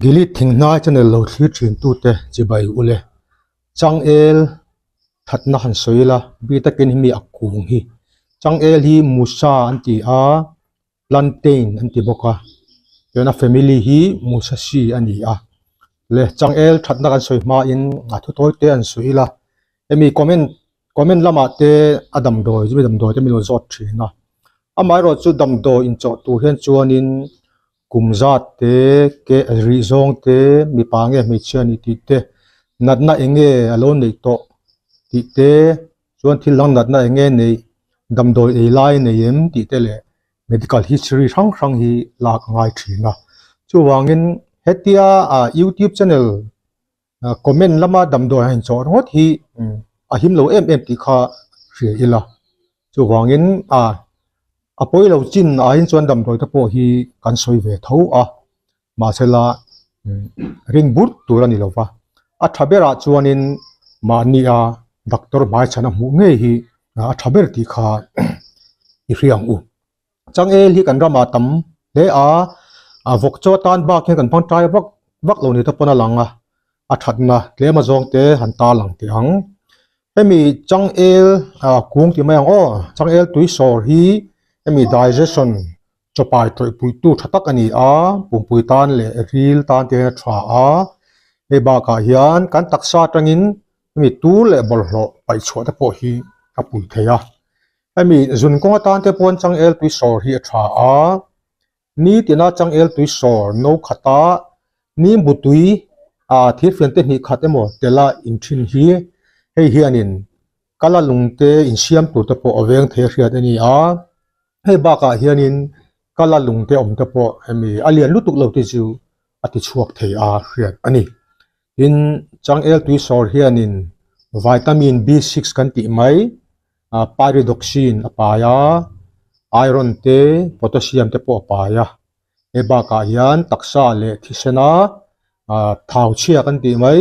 Delete Thinghnai channel lo thlir thin tute chibai ule Changel thatna han sawi ila bi takin hemi a kung hi Changel hi Musa an ti a Plantain an ti bawk a chuan a family hi Musaceae a ni a le Changel thatna kan sawi hmain a thu tawi te an sawi ila hemi comment comment lamah te a damdawi chumi damdawi te min lo zawt thin a amaherawhchu damdawi inchawh tur hian chuanin kum zat te ke rih zawng te mipa nge hmeichhia ni tih te natna eng nge a lo neih tawh tih te chuan thil dang natna eng nge neih damdawi ei lai nei em tih te leh medical history hrang hrang hi lak a ngai thin a chuvangin hetia ah youtube channel comment lama damdawi han inchawh ringawt hi a him lo em em tih kha hria ila chuvangin ah a pawi lo chin ah hian chuan damdawi te pawh hi kan sawi ve tho a mahsela ring bur tur a ni lo va a tha berah chuanin mahnia doctor hmaichhan a hmuh ngei hi a tha ber tih kha i hria ang u. Changel hi kan ramah tam hle a, a vawk chaw atan bak hian kan hmang tai vak vak lo ni te pawn a lang a, a thatna tlem a zawng te han tar lang teh ang. Hemi changel ah kung tih mai ang aw, changel tui sawr hi hemi digestion chawpai tawihpuitu tha tak a ni a, pumpui tan leh ril tan te hian a tha a, hei bakah hian kan taksa atangin hemi tur leh bawlhhlawh paih chhuah te pawh hi a pui thei a. Hemi zun kawng atan te pawn changel tui sawr hi a tha a, nitina changel tui sawr no khata nimbu tui ah thirfian te hnih khat emaw tela in thin hi hei hianin kala lung te insiam tur te pawh a veng thei a hriat a ni a, hei bakah hianin kala lung te awm te pawh hemi a lian lutuk lo te chu a ti chhuak thei a hriat a ni. Tin, changel tui sawr hianin vitamin B six kan tih mai pyridoxine a pai a, iron te potassium te pawh a pai a, hei bakah hian taksa leh thisena thau chhia kan tih mai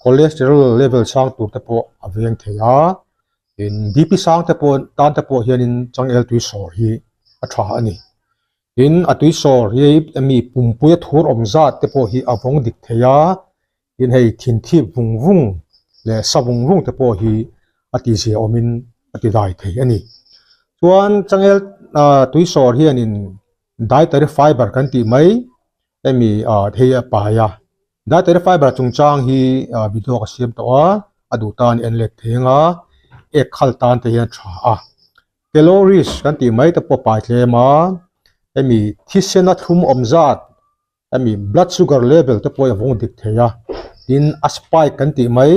cholesterol level sang tur te pawh a veng thei a, tin BP sang te pawh tan te pawh hianin changel tui sawr hi a tha a ni. Tin, a tui sawr hi mi pumpui a thur awm zat te pawh hi a vawng dik thei a, Tin hei thinthip vung vung leh sa vung vung te pawh hi a ti zia awmin a ti dai thei a ni. Chuan changel tui sawr hianin dietary fiber kan tih mai hemi thei a pai a. Dietary fiber chungchang hi video ka siam tawh a, a duh tan en let thei anga ek khal tan te hian a tha a. Calories kan tih mai te pawh a pai tlem a, hemi thisena thlum awm zat hemi blood sugar level te pawh hi a vawng dik thei a tin a spike kan tih mai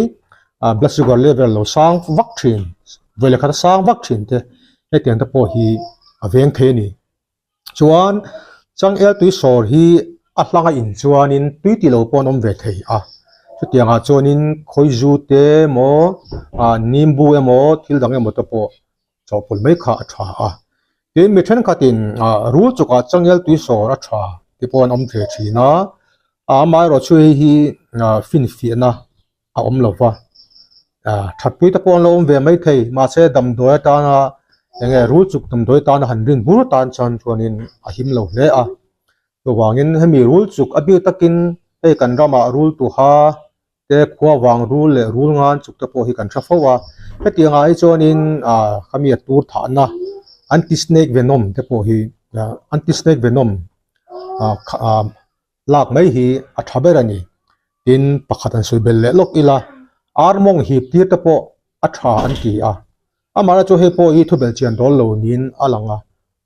ah blood sugar level lo sang vak thin vawi leh khat a sang vak thin te hetiang te pawh hi a veng thei a ni chuan changel tui sawr hi a hlang a in chuanin tui tih lo pawh an awm ve thei a chutiang ah chuanin khawizu te emaw ah nimbu emaw thil dang emaw te pawh chawhpawlh mai kha a tha a tin mi thenkhatin ah rul chukah changel tui sawr a tha te pawh an awm ve thin a amaherawhchu hei hi ah finfiahna a awm lo va ah thatpui te pawh an lo awm ve maithei mahse damdawi atana eng nge rul chuk damdawi atana han rin bur tan chuan chuanin a him lo hle a chuvangin hemi rul chuk a bik takin hei kan ramah rul tuha te khua vang rul leh rul ngan chuk te pawh hi kan hre fo a hetiang ah hi chuanin ah khami a tur thahna anti snake venom te pawh hi ah anti snake venom ah ah lak mai hi a tha ber a ni tin pakhat an sawi belh leh lawk ila ar mawng hip tir te pawh a tha an ti a amaherawhchu hei pawh hi thubelh chian dawl lo niin a lang a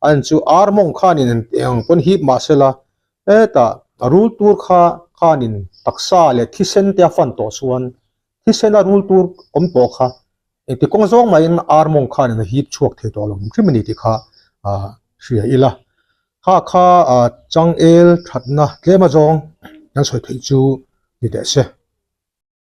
a en chu ar mawng khanin eng pawn hip mahsela Hetah a rul tur kha khanin taksa leh thisen te a fan tawh chuan thisena rul tur awm tawh kha engti kawng zawng mahin ar mawng khanin a hip chhuak thei tawh lo hrim a ni tih kha hria ila. Kha kha changel thatna tlem azawng kan sawi theih chu ni teh se.